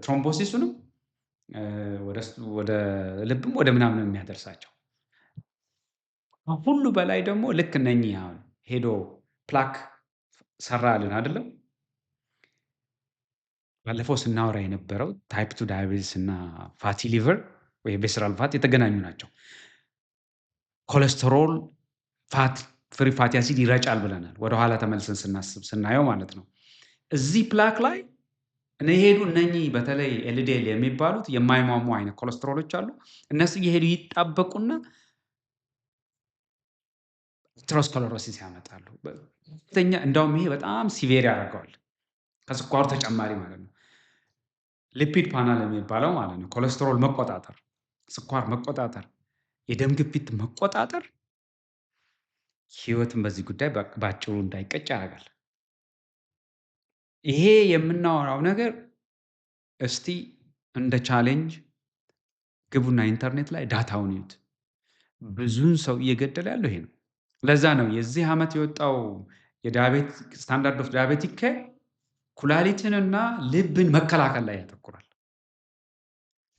thrombosis ኡንም ወደ ልብም ወደ ምናምን የሚያደርሳቸው። ከሁሉ በላይ ደግሞ ልክ እነኚህ አሁን ሄዶ plaque ሰራልን አይደለም። ባለፈው ስናወራ የነበረው type 2 diabetes እና fatty liver ወይ visceral fat የተገናኙ ናቸው። ኮሌስትሮል fat free fatty acid ይረጫል ብለናል። ወደኋላ ተመልሰን ስናስብ ስናየው ማለት ነው። እዚህ plaque ላይ እየሄዱ እነኚህ በተለይ LDL የሚባሉት የማይሟሙ አይነት ኮሌስትሮሎች አሉ። እነሱ እየሄዱ ይጣበቁና atherosclerosis ያመጣሉ። ከፍተኛ እንዳውም ይሄ በጣም severe ያደርገዋል ከስኳሩ ተጨማሪ ማለት ነው። lipid panel የሚባለው ማለት ነው። ኮሌስትሮል መቆጣጠር፣ ስኳር መቆጣጠር፣ የደም ግፊት መቆጣጠር ህይወትን በዚህ ጉዳይ በአጭሩ እንዳይቀጭ ያደርጋል። ይሄ የምናወራው ነገር እስቲ እንደ challenge ግቡና ኢንተርኔት ላይ data ውን እዩት። ብዙን ሰው እየገደለ ያለው ይሄ ነው። ለዛ ነው የዚህ ዓመት የወጣው የ diabetic standard of diabetic care ኩላሊትንና ልብን መከላከል ላይ ያተኩራል።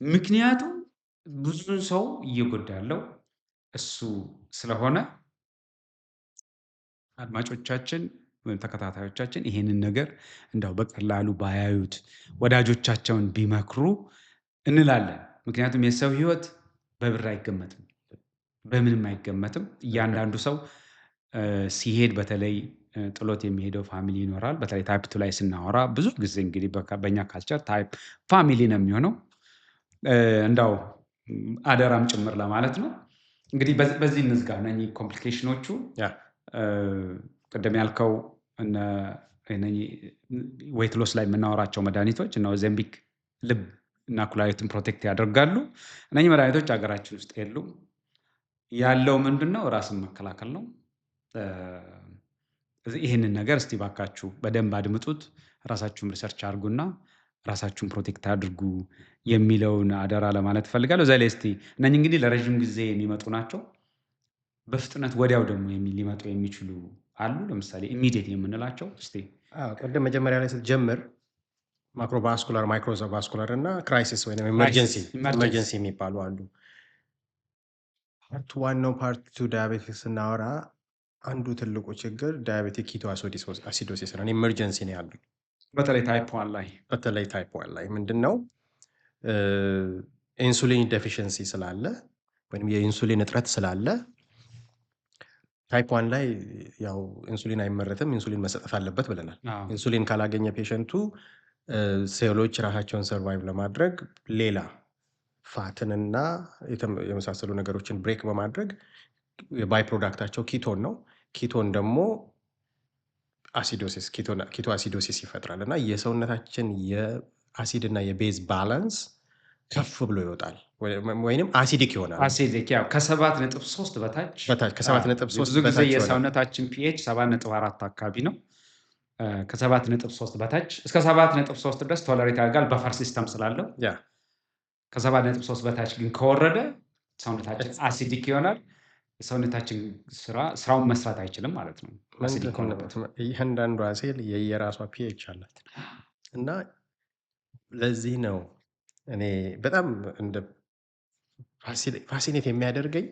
ምክንያቱም ብዙን ሰው እየጎዳ ያለው እሱ ስለሆነ አድማጮቻችን ወይም ተከታታዮቻችን ይሄንን ነገር እንደው በቀላሉ ባያዩት ወዳጆቻቸውን ቢመክሩ እንላለን። ምክንያቱም የሰው ህይወት በብር አይገመትም፣ በምንም አይገመትም። እያንዳንዱ ሰው ሲሄድ በተለይ ጥሎት የሚሄደው family ይኖራል። በተለይ type 2 ላይ ስናወራ ብዙ ጊዜ እንግዲህ በእኛ culture type family ነው የሚሆነው። እንዳው አደራም ጭምር ለማለት ነው። እንግዲህ በዚህ እንዝጋ። እነኚህ complication ኦቹ ቅድም ያልከው weight loss ላይ የምናወራቸው መድኃኒቶች እና Ozempic ልብ እና ኩላሊትን protect ያደርጋሉ። እነኚህ መድኃኒቶች ሀገራችን ውስጥ የሉም። ያለው ምንድን ነው? ራስን መከላከል ነው። ይህንን ነገር እስቲ ባካችሁ በደንብ አድምጡት፣ ራሳችሁን research አድርጉና ራሳችሁን protect አድርጉ የሚለውን አደራ ለማለት እፈልጋለሁ። እዛ ላይ እስቲ እነኚህ እንግዲህ ለረዥም ጊዜ የሚመጡ ናቸው። በፍጥነት ወዲያው ደግሞ ሊመጡ የሚችሉ አሉ። ለምሳሌ immediate የምንላቸው እስቲ ቅድም መጀመሪያ ላይ ስትጀምር macrovascular፣ microvascular እና crisis ወይም emergency የሚባሉ አሉ። part ዋናው part two diabetic ስናወራ አንዱ ትልቁ ችግር diabetic ketoacidosis ነው። emergency ነው ያለው። በተለይ type 1 ላይ በተለይ type 1 ላይ ምንድን ነው insulin deficiency ስላለ ወይም የኢንሱሊን እጥረት ስላለ type 1 ላይ ያው ኢንሱሊን አይመረትም፣ ኢንሱሊን መሰጠት አለበት ብለናል። ኢንሱሊን ካላገኘ patient ኡ ሴሎች ራሳቸውን survive ለማድረግ ሌላ fat ንና የመሳሰሉ ነገሮችን break በማድረግ የ byproduct ኣቸው ketone ነው። ketone ደግሞ acidosis ketoacidosis ይፈጥራል እና የሰውነታችን የአሲድ እና የ base balance ከፍ ብሎ ይወጣል ወይንም acidic ይሆናል። acidic ያው ከ7.3 በታች በታች ከ7.3 ብዙ ጊዜ የሰውነታችን pH 7.4 አካባቢ ነው። ከ7.3 በታች እስከ 7.3 ድረስ tolerate ያደርጋል buffer system ስላለው። ከ7.3 በታች ግን ከወረደ ሰውነታችን acidic ይሆናል። የሰውነታችን ስራውን መስራት አይችልም ማለት ነው። acidic ከሆነበት እያንዳንዷ ሴል የየራሷ pH አላት እና ለዚህ ነው እኔ በጣም እንደ fascinate የሚያደርገኝ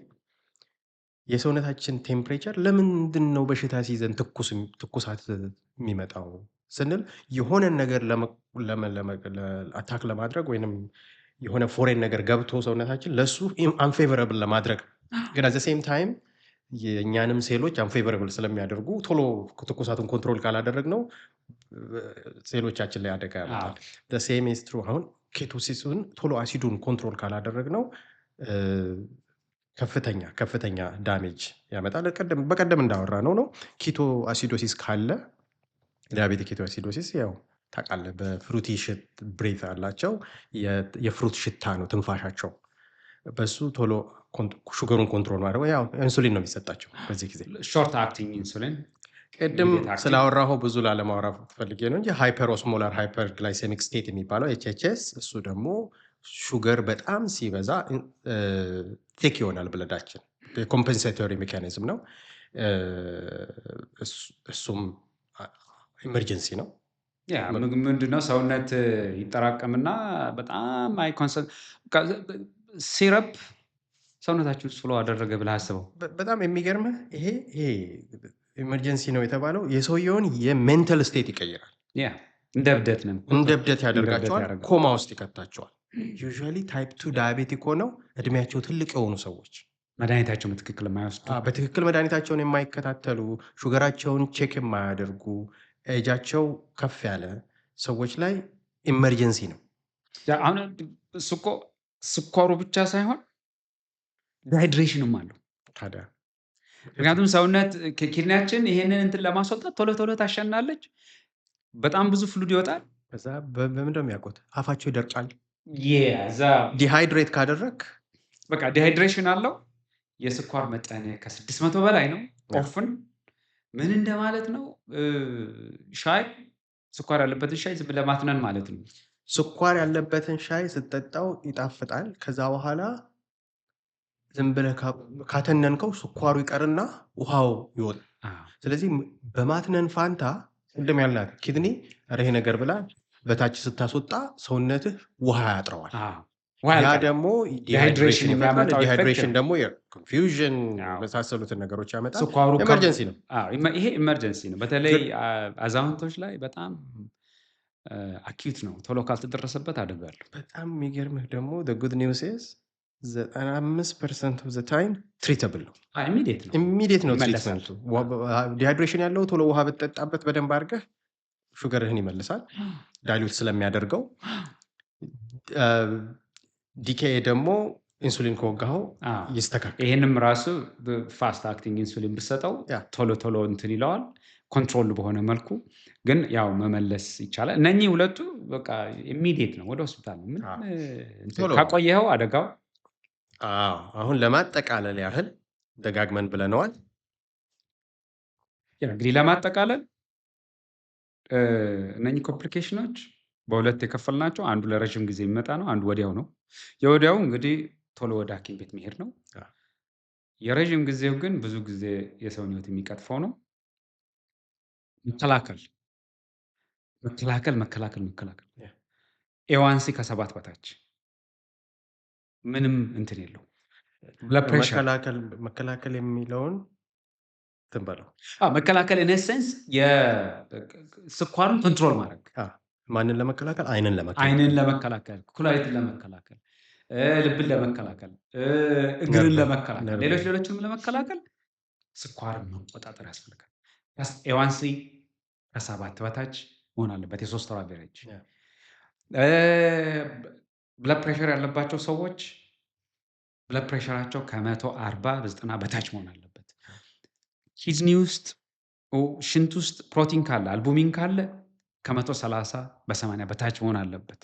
የሰውነታችን temperature ለምንድን ነው በሽታ ሲይዘን ትኩሳት የሚመጣው? ስንል የሆነን ነገር attack ለማድረግ ወይንም የሆነ foreign ነገር ገብቶ ሰውነታችን ለእሱ unfavorable ለማድረግ፣ ግን at the same time የእኛንም ሴሎች unfavorable ስለሚያደርጉ ቶሎ ትኩሳቱን control ካላደረግነው ሴሎቻችን ላይ አደጋ ያመጣል። Same is true፣ አሁን ketosis ኡን ቶሎ አሲዱን control ካላደረግነው ከፍተኛ ከፍተኛ damage ያመጣል። በቀደም እንዳወራነው ነው፣ ketoacidosis ካለ፣ diabetic ketoacidosis ያው ታውቃለህ፣ በ fruity breath አላቸው፣ የ fruit ሽታ ነው ትንፋሻቸው። በሱ ቶሎ sugar ኡን control ማድረግ፣ ያው ኢንሱሊን ነው የሚሰጣቸው በዚህ ጊዜ። Short acting insulin። ቅድም ስላወራኸው ብዙ ላለማውራት ፈልጌ ነው እንጂ hyperosmolar hyperglycemic state የሚባለው HHS፣ እሱ ደግሞ sugar በጣም ሲበዛ thick ይሆናል blood ኣችን፣ compensatory mechanism ነው። እሱም emergency ነው። Yeah፣ ምንድነው፣ ሰውነት ይጠራቀምና በጣም high syrup ሰውነታችን ውስጥ flow አደረገ ብለህ አስበው። በጣም የሚገርምህ ይሄ emergency ነው የተባለው የሰውየውን የ mental state ይቀይራል። Yeah፣ እንደ እብደት ነው። እንደ እብደት ያደርጋቸዋል፣ ኮማ ውስጥ ይከታቸዋል። Usually type 2 diabetic ሆነው እድሜያቸው ትልቅ የሆኑ ሰዎች፣ መድኃኒታቸውን በትክክል የማይወስዱ፣ በትክክል መድኃኒታቸውን የማይከታተሉ፣ sugar ኣቸውን check የማያደርጉ፣ ኤጃቸው ከፍ ያለ ሰዎች ላይ emergency ነው። አሁን እሱ እኮ ስኳሩ ብቻ ሳይሆን dehydration ም አለው። ታዲያ። ምክንያቱም ሰውነት kidney ያችን ይሄንን እንትን ለማስወጣት ቶሎ ቶሎ ታሸናለች። በጣም ብዙ fluid ይወጣል። ከዛ በምንድን ነው የሚያውቁት? አፋቸው ይደርቃል። እዛ Dehydrate ካደረግ በቃ dehydration አለው። የስኳር መጠን ከ600 በላይ ነው። Often ምን እንደማለት ነው? ሻይ፣ ስኳር ያለበትን ሻይ ዝም ብለህ ማትነን ማለት ነው። ስኳር ያለበትን ሻይ ስትጠጣው ይጣፍጣል። ከዛ በኋላ ዝም ብለህ ካተነንከው ስኳሩ ይቀርና ውሃው ይወጣል። ስለዚህ በማትነን ፋንታ ቅድም ያልናት kidney ኧረ ይሄ ነገር ብላ በታች ስታስወጣ ሰውነትህ ውሃ ያጥረዋል። ውሃ ያ ያልቃል። ደግሞ dehydration የሚያመጣው effect Dehydration ደግሞ confusion የመሳሰሉትን ነገሮች ያመጣል። ስኳሩ Emergency ነው። አዎ፣ ይሄ emergency ነው። በተለይ አዛውንቶች ላይ በጣም acute ነው። ቶሎ ካልተደረሰበት አደጋ አለው። በጣም የሚገርምህ ደግሞ good news is 95% of the time treatable ነው። Immediate ነው። Immediate ነው ይመለሳል። Treatment ኡ። Dehydration ያለው ቶሎ ውሃ ብትጠጣበት በደንብ አድርገህ sugar ህን ይመልሳል፣ dilute ስለሚያደርገው። DKA ደግሞ ኢንሱሊን ከወጋኸው ይስተካከል። ይሄንም ራሱ fast acting insulin ብሰጠው ቶሎ ቶሎ እንትን ይለዋል። Control በሆነ መልኩ ግን ያው መመለስ ይቻላል። እነኚህ ሁለቱ በቃ immediate ነው፣ ወደ ሆስፒታል ነው። ምንም እንትን ቶሎ ካቆየኸው አደጋው አዎ፣ አሁን ለማጠቃለል ያህል ደጋግመን ብለነዋል። Yeah፣ እንግዲህ ለማጠቃለል እነኚህ complication ኖች በሁለት የከፈልናቸው፣ አንዱ ለረዥም ጊዜ የሚመጣ ነው፣ አንዱ ወዲያው ነው። የወዲያው እንግዲህ ቶሎ ወደ ሐኪም ቤት መሄድ ነው። የረዥም ጊዜው ግን ብዙ ጊዜ የሰውን ሕይወት የሚቀጥፈው ነው። መከላከል፣ መከላከል፣ መከላከል፣ መከላከል። A1C ከ7 በታች ምንም እንትን የለውም። Blood pressure መከላከል መከላከል የሚለውን እንትን በለው። አዎ፣ መከላከል in essence የስኳሩን control ማድረግ። ማንን ለመከላከል? አይንን ለመከላከል። አይንን ለመከላከል፣ ኩላሊትን ለመከላከል፣ ልብን ለመከላከል፣ እግርን ነርቭ ለመከላከል፣ ነርቭ ሌሎች ሌሎችንም ለመከላከል ስኳርን መቆጣጠር ያስፈልጋል። A1C ከ7 በታች መሆን አለበት፣ የ3 ወር average። Blood pressure ያለባቸው ሰዎች blood pressure ኣቸው ከ140 በ90 በታች መሆን አለበት። Kidney ውስጥ፣ ሽንት ውስጥ ፕሮቲን ካለ፣ albumin ካለ ከ130 በ80 በታች መሆን አለበት።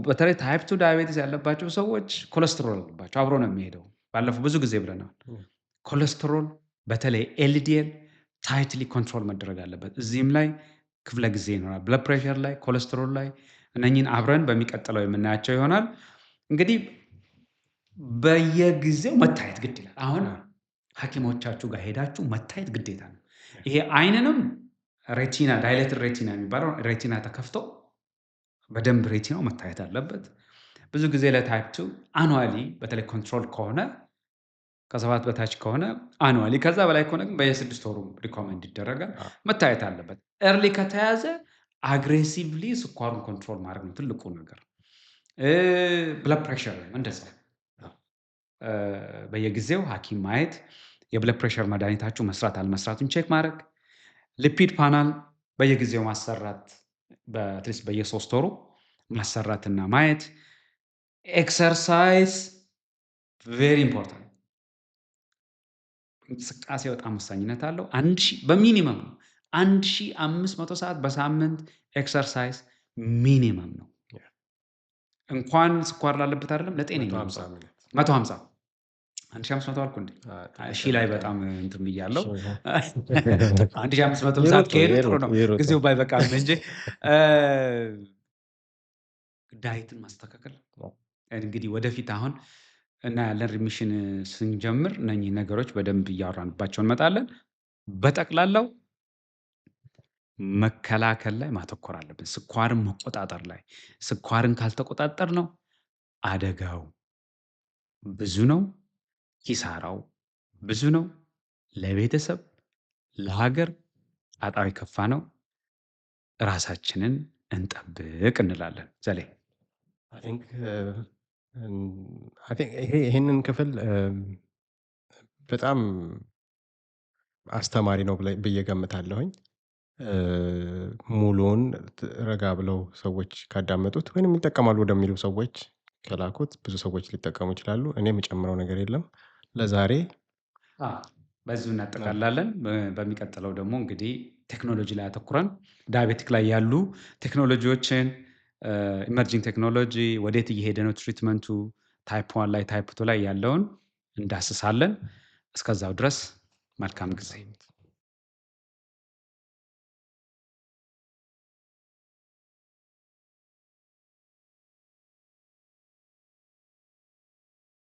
በተለይ type 2 diabetes ያለባቸው ሰዎች ኮሌስትሮል አለባቸው፣ አብሮ ነው የሚሄደው። ባለፈው ብዙ ጊዜ ብለናል። ኮሌስትሮል በተለይ LDL tightly control መደረግ አለበት። እዚህም ላይ ክፍለ ጊዜ ይኖራል። Blood pressure ላይ፣ ኮሌስትሮል ላይ እነኚህን አብረን በሚቀጥለው የምናያቸው ይሆናል። እንግዲህ በየጊዜው መታየት ግድ ይላል። አሁን ሐኪሞቻችሁ ጋር ሄዳችሁ መታየት ግዴታ ነው። ይሄ አይንንም retina፣ dilated retina የሚባለው retina ተከፍቶ በደንብ retina ው መታየት አለበት። ብዙ ጊዜ ለ type 2 annually በተለይ control ከሆነ ከ7 በታች ከሆነ annually፣ ከዛ በላይ ከሆነ ግን በየ6 ወሩ recommend ይደረጋል። መታየት አለበት። Early ከተያዘ aggressively ስኳሩን control ማድረግ ነው ትልቁ ነገር። Blood pressure እንደዛ በየጊዜው ሐኪም ማየት፣ የ blood pressure መድኃኒታችሁ መስራት አለመስራቱን check ማድረግ፣ lipid panel በየጊዜው ማሰራት፣ በ at least በየ3 ወሩ ማሰራትና ማየት፣ exercise very important፣ እንቅስቃሴ በጣም ወሳኝነት አለው። 1000 በ minimum ነው፣ 1500 ሰዓት በሳምንት exercise minimum ነው። እንኳን ስኳር ላለበት አይደለም፣ ለጤነኛው ሰው። 150፣ 1500 አልኩ እንዴ? ሺህ ላይ በጣም እንትን ብያለሁ። 1500 ሰዓት ከሄዱ ጥሩ ነው፣ ጊዜው ባይበቃም እንጂ። Diet ን ማስተካከል እንግዲህ ወደፊት አሁን እናያለን። Remission ስንጀምር እነኚህ ነገሮች በደንብ እያወራንባቸው እንመጣለን። በጠቅላላው መከላከል ላይ ማተኮር አለብን። ስኳርን መቆጣጠር ላይ። ስኳርን ካልተቆጣጠርነው አደጋው ብዙ ነው፣ ኪሳራው ብዙ ነው። ለቤተሰብ፣ ለሀገር ጣጣው የከፋ ነው። ራሳችንን እንጠብቅ እንላለን። ዘሌ። I think ይሄንን ክፍል በጣም አስተማሪ ነው ብዬ ገምታለሁኝ። ሙሉውን ረጋ ብለው ሰዎች ካዳመጡት ወይንም ይጠቀማሉ ወደሚሉ ሰዎች ከላኩት ብዙ ሰዎች ሊጠቀሙ ይችላሉ። እኔ የምጨምረው ነገር የለም ለዛሬ። በዚሁ እናጠቃላለን። በሚቀጥለው ደግሞ እንግዲህ ቴክኖሎጂ ላይ አተኩረን diabetic ላይ ያሉ ቴክኖሎጂዎችን፣ emerging technology ወዴት እየሄደ ነው፣ treatment ኡ type 1 ላይ፣ type 2 ላይ ያለውን እንዳስሳለን። እስከዛው ድረስ መልካም ጊዜ።